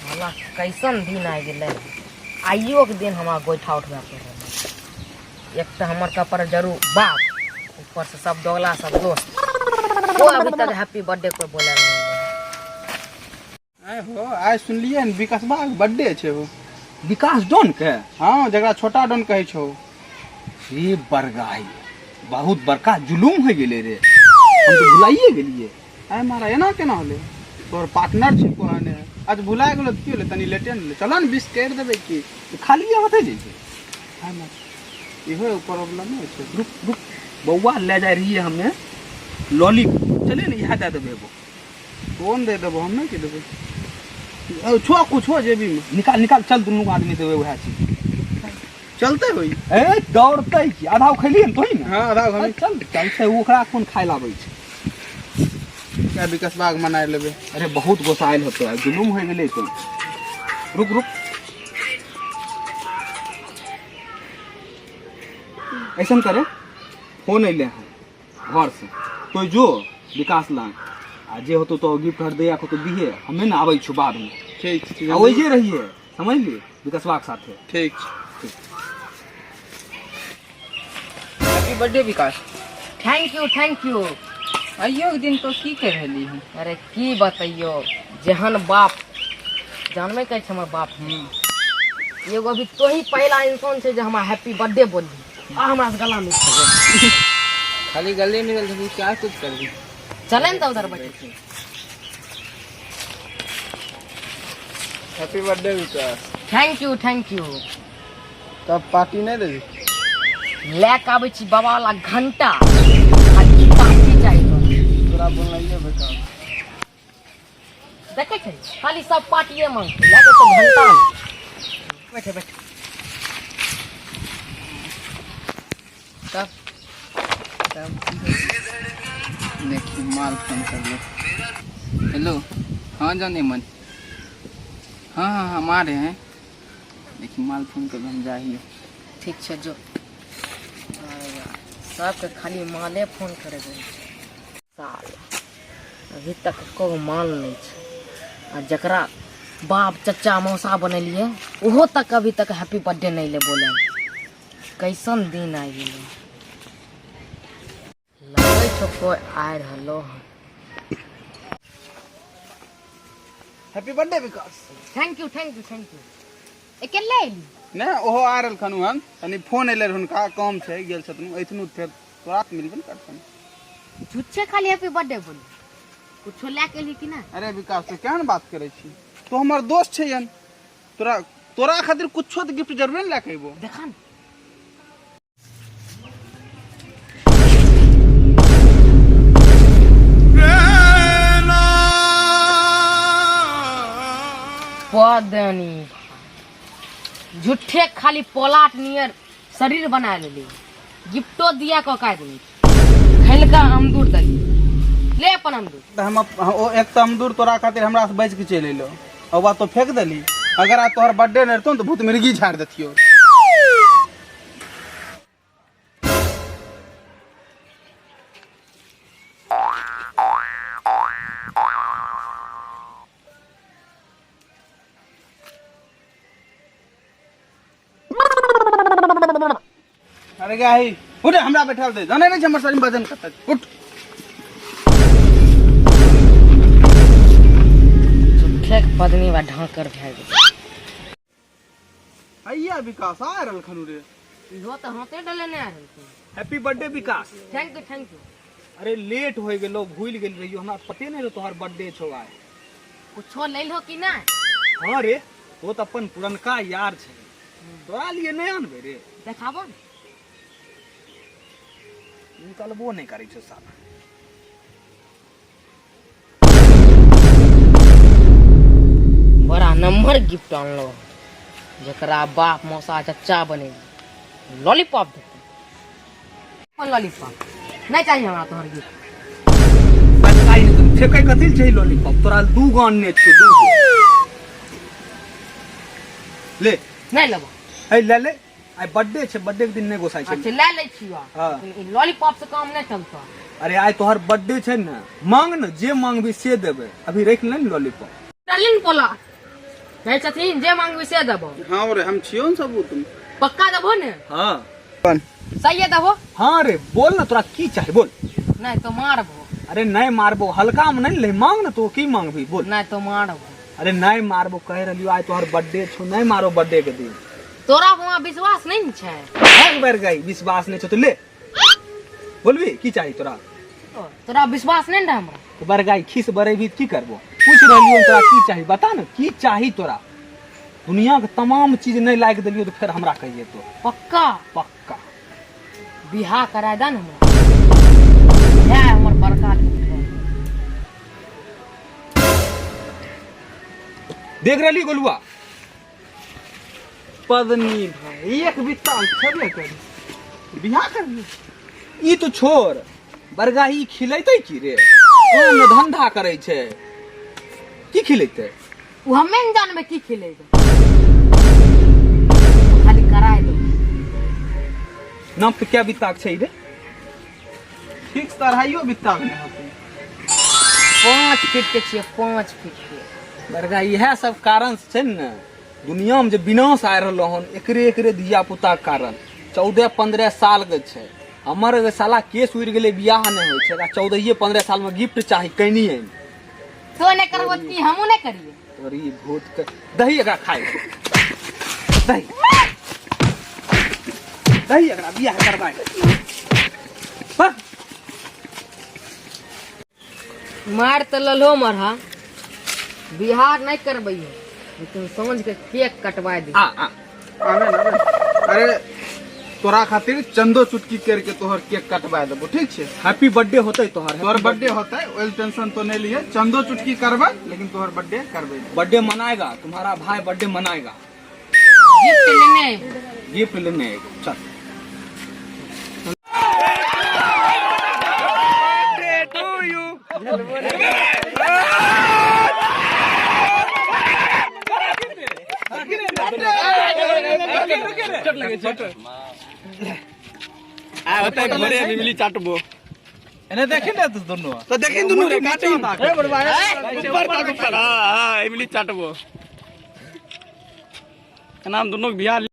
साला कैसन दिन आबि गेलै। आइयो के दिन हमरा गोइठा उठबय पड़ल। एक तऽ हमर कपर जरूर बाप, ऊपर से सब दोगला सब दोस्त, कोई अभी तक हैप्पी बर्थडे कोई बोले नहीं। आइ हो, आइ सुनलियै ने विकासबा के बर्थडे छै हो। विकास डॉन के? हाँ, जकरा छोटा डॉन कहै छौ। हे बरगाही, बहुत बड़का जुलूम हो गेलै रे, हम तऽ भुलाइए गेलियै। आइ मारा एना केना होलै? तोहर पार्टनर छै कहने, आज भुला गेलो तऽ की होलै, तनी लेटे ने होलै। चल ने विश करि देबै की। खालिए होतै जैसे। आइ मारा इहो एगो प्रॉब्लम होइ छै। रुक रुक बौआ, ले जाइ रहियै हमे लॉलीपॉप, चले ने इएह दए देबै एगो। कोन दे देबो? हम नहि की देबै छो कुछो जेबीमे। निकाल निकाल, चल दुनू आदमी देबै वएह चीज। चलते होई। ए दौड़तै की, आधा खैलियै ने तोही ने। हाँ, आधा हम। चल चलते, ओकरा कोन खाय लाबै छै। क्या विकास बाग मनाय लेबै। अरे बहुत गोसाइल होतै, जुलूम होइ गेलै तो। रुक रुक, ऐसन करे, फोन अइले हँ घर से, तो जो विकास लान आ जे होतो तो गिफ्ट हर दैया को तो दिहे, हमे ने आबै छु बादमे। ठीक छै। आ ओइजे रहिए, समझली, विकासवा के साथे। ठीक छै। Happy birthday Vikas. Thank you, thank you. आइयो के दिन तो की कर रहली हन? अरे की बतैयो, जेहन बाप जानबे करै छै हमर बाप। एगो अभी तोही पहिला इंसान छै जे हमरा हैप्पी बर्थडे बोलली आ हमरा से गला मिल सके। खाली गले मिलल छै, क्या कुछ करबी? चले ने तऽ उधर बैठे छी। Happy birthday Vikas. Thank you, thank you. तब पार्टी नहि देबी? लए के आबै छी बाबा वाला घंटा, खाली पार्टी चाही तोरा। तोरा बोलनाइए विकास। देखै छै खाली सब पार्टिए मांगते, लए के तो घंटा ने। बैठे बैठे। तब तब देखी माल फोन कर लो। हेलो, हाँ जाने मन। हाँ हाँ हम आ रहे हैं। देखी माल फोन कर, हम जा ही। ठीक छै, जो। अरे यार, सबके खाली माले फोन करे रहै छै। साल अभी तक एको गो माल नहि छै, आ जकरा बाप चचा मौसा बनेलियै ओहो तक अभी तक हैप्पी बर्थडे नहि ले बोले। कैसन दिन आबि गेलै। लगै छौ कोइ आइ रहलो हन। Happy birthday Vikas. Thank you, thank you, thank you. अकेले एली? नहि, ओहो आ रहलखन हन, तनी फोन एलै रहै हुनका, काम छै, गेल छथिन। ऐथनु फेर तोरा तऽ मिलबे ने करतन। झूठे खाली हैप्पी बर्थडे बोली, कुछो लए के एली कि ना? अरे विकास, तू केहन बात करै छी? तू हमर दोस्त छै हन, तोरा तोरा खातिर कुछो तऽ गिफ्ट जरूरे ने लए के अयबो। देखा ने। पदनी झूठे खाली पोलाट नियर शरीर बना लेली, गिफ्टो दिया कऽ काटि देली, खैलका अमदूर दली, ले अपन अमदूर। तऽ हम ओ एक तऽ अमदूर तोरा खातिर हमरा से बचि के चलि एलो, ओ बात तो फेंक देली। अगर आज तोहर बर्थडे नहीं रहतो ने तऽ भूत मिर्गी झाड़ देतियो। अरे गे ही उठ, हमरा बैठल दे, जाने नहीं छै हमर शरीर में वजन कत। उठ। झूठे के पदनी बा ढाकर भए गेल। हैया विकास आ रहल खनु रे। इहो तऽ हाथे डले ने आयल। Happy birthday Vikas. Thank you, thank you. अरे लेट हो गेलो, भूल गेल रहियो, हमरा पते नहीं रहो तोहर बर्थडे छौ आइ। कुछो ले लो कि ना? हाँ रे, तो तऽ अपन पुरनका यार छै, तोरा लिए नहि आनबै रे? देखाबो ने। निकलबो नहि करै छै साला। बड़ा नंबर गिफ्ट आनलो, जकरा बाप मौसा चचा बने लॉलीपॉप देते। लॉलीपॉप नहीं चाहिए हमरा तोहर गिफ्ट। फेकै कथी छै लॉलीपॉप? तोरा दू गो आनने छियौ, दू गो ले। नहीं लेबो। ए ले ले, आइ बर्थडे छै, बर्थडे के दिन नहि गोसाइ छै। अच्छा ले लै छियौ। हाँ। लेकिन ई लॉलीपॉप से काम नहीं चलतो। अरे आइ तोहर बर्थडे छै ने, मांग ने, जे मांगबी से देबै। अभी राखि ले ने लॉलीपॉप। डलिन बोला। कहै छथिन जे मांगबी से देबो। हाँ रे, हम छियो ने सबूत में। पक्का देबो ने? हाँ। सही देबो? हाँ रे, बोल ना तोरा की चाही, बोल। नहीं तो मारबो। अरे नहीं मारबो, हल्का में नहीं ले, मांग ना तो की मांगबी बोल। नहीं तो मारबो। अरे नहीं मारबो, कह रहलियो आइ तोहर बर्थडे छौ, नहीं मारो बर्थडे के दिन। तोरा वहाँ विश्वास नहीं ने छै? एक बार गई विश्वास नहीं छौ तो ले, बोलबी की चाही तोरा? तोरा विश्वास नहीं ने हमरा? तो बरगाई खीस बरेबी की करबो? पूछ रहलियो तोरा की चाही, बता ना की चाही तोरा। दुनिया के तमाम चीज नहीं लायक देलियो तो फिर हमरा कहिए तो। पक्का? पक्का। बियाह करा दे ना हमरा, इएह हमर बड़का गिफ्ट। देख रहली गोलुआ पदनी भाई एक बित्ता छेबे करी बियाह करबी। ई तो छोड़, बरगाही खिलेतै की रे? कोन धंधा करै छै, की खिलेतै? ओ हमे ने जानबै की खिलेबै, खाली कराय दो। नाम के क्या बित्ताक छै रे? ठीक से अढ़ाइयो बित्ता नहि होतै। 5 फीट के छियै, 5 फीट के। बरगा इएह सब कारण से छै ने दुनिया में जे विनाश आ रहल हन, एकरे एकरे धिया पुता के कारण। 14-15 साल के छै हमर, साला केस उड़ि गेलै, बियाह नहि होइ छै, एकरा 14-15 साल में गिफ्ट चाही। कैनी आनि तो नहि करबो तऽ की हमहूँ नहि करियै? तोरी भूत के दही एकरा खाइ दही, दही एकरा बियाह करबाय। मार तऽ ललहो मरहा, बिहार नहि करबैयो, लेकिन साँझ के केक कटवा दी। आ आ आबे ना, आबे। अरे तोरा खातिर चंदो चुटकी करके तोहर केक कटवा देबो, ठीक छै? हैप्पी बर्थडे होतै तोहर। तोहर बर्थडे होतै, ओहि टेंशन तो नहीं लिए, चंदो चुटकी करबै लेकिन तोहर बर्थडे करबै। बर्थडे मनाएगा तुम्हारा भाई, बर्थडे मनाएगा। गिफ्ट लेने अयबो। गिफ्ट लेने आएगा, चल। एने देखी ने तो दोनों तो देखिन दुनू रे काटी ए बड़वा ऊपर तक ऊपर। हां हां इमली चाटबो नाम दुनू के बियाह।